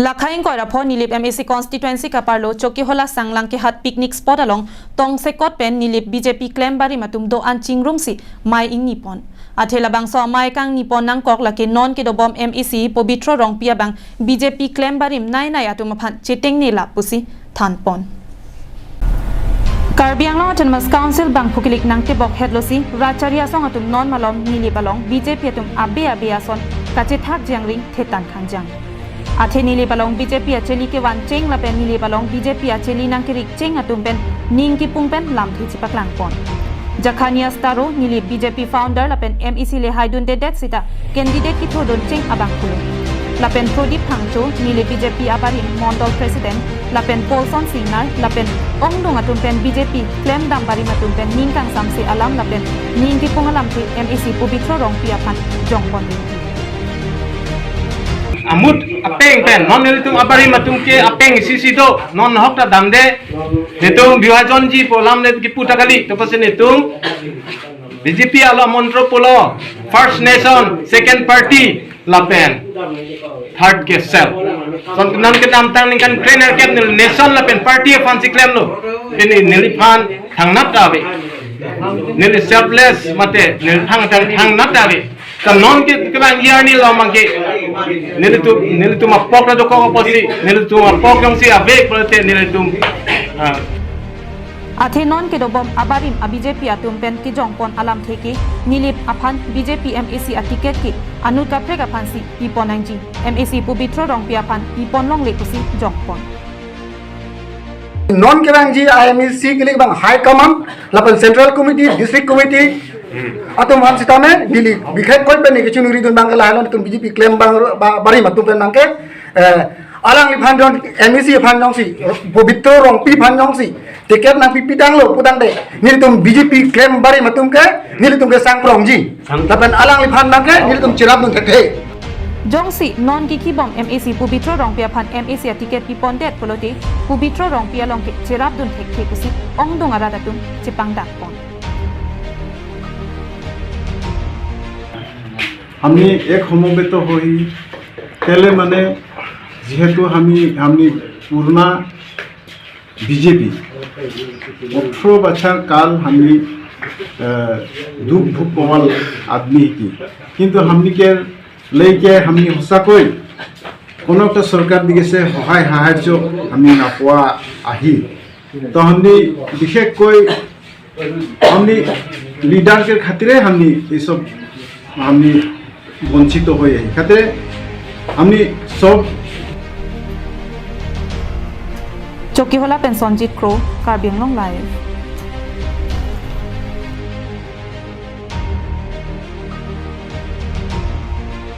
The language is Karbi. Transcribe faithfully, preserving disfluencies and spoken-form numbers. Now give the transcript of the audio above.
Lakhai ingkoi ra pho Nilip M A C constituency kaparlo Chokihola Sanglang Kehat picnic spot along tongsekot pen Nilip B J P klem barim atum do-an chingrumsi mei ingni pon. Athe labangso amei kangni pon nangkok lake non kedobom M A C Pobitro Rongpi abang B J P klem barim nai nai atum aphan chetengne la pusi than pon. Karbi Anglong Autonomous Council bangphu kilik nangtebok hetlosi Rachari asong atum non malom Nilip along B J P atum abe abe ason kachethak jangring thetan khangjang. Athe Nilip along B J P acheli kevan cheng lapen Nilip along B J P acheli nangkerik cheng atum pen ning kipung pen lamthe chepaklang pon. Jakhanias Taro, Nilip B J P founder lapen M A C lehaidundedet sita candidate kithurdun cheng abangphulo. Lapen Prodip Phangcho, Nilip B J P abarim Mondol President, lapen Paulson Singnar, lapen ongdung atum pen B J P klemdam barim atum pen ning kangsamse alam lapen ning kipung alamthe M A C Pobitro Rongpi aphan jongpon ringti. Amut apeng pen, non nelitum abarim atum ke apeng isi si do, non hok ta damde, netum biwajon ji pu alam le kipu ta kali, to pasi netum B J P alo montro pulo, first nation, second party, lapen third ke self. Son non kedamtang ningkan krenerkep neli nation lapen party aphan si klemlo. Pini neliphan thangnat ta ave. Neli selfless mate neli thang thang thangnat ta ave. Ka non ke kevangji arni lo mangke nelitum nelitum apok ta dokok apotsi nelitum apok jongsi ave pulote nelitum, ah, Athe non kedobom abarim a B J P atum pen kejongpon alamthe ke Nilip aphan B J P M A C aticket ke anut kaprek aphansi pipon nangji, M A C Pobitro Rongpi aphan pipon longle pusi jongpon. Non kevangji a M A C kilik bang High Command lapen Central Committee, District Committee atum aphan sitame Nilip bikhekkoi pen kechunuri dun bang ke lahai non atum B J P klem bang ba-, barim atum pen bang ke, eh, alangliphan jong M A C aphan jongsi, Pobitro Rongpi aphan jongsi ticket nangpipi tanglo putangte nelitum B J P klem barim atum ke nelitum ke sangprongji. Sang- Lapen alangliphan bang ke nelitum cherapdun thekthe. Jongsi non kikhibom M A C Pobitro Rongpi aphan M A C aticket pipondet pulote Pobitro Rongpi along ke cherapdun thekthe pusi ongdung arat atum chepangdak pon. আমি এক সমবেত হৈ কেলে মানে যিহেতু আমি আমি পুৰণা বিজেপি ওঠৰ বছৰ কাল আমি, আহ, দুখ ভোগ পোৱা আদমি কি, কিন্তু আমি কে লৈকে আমি সঁচাকৈ কোনো এটা চৰকাৰ দিগেছে সহায় সাহায্য আমি নাপোৱা আহি। তো আমি বিশেষকৈ আমি লিডাৰ কে খাতিৰে আমি এইসব আমি বঞ্চিত হৈ আহি খাতিৰে আমি সব Chokihola pen Sonjit Kro, Karbi Anglong Live.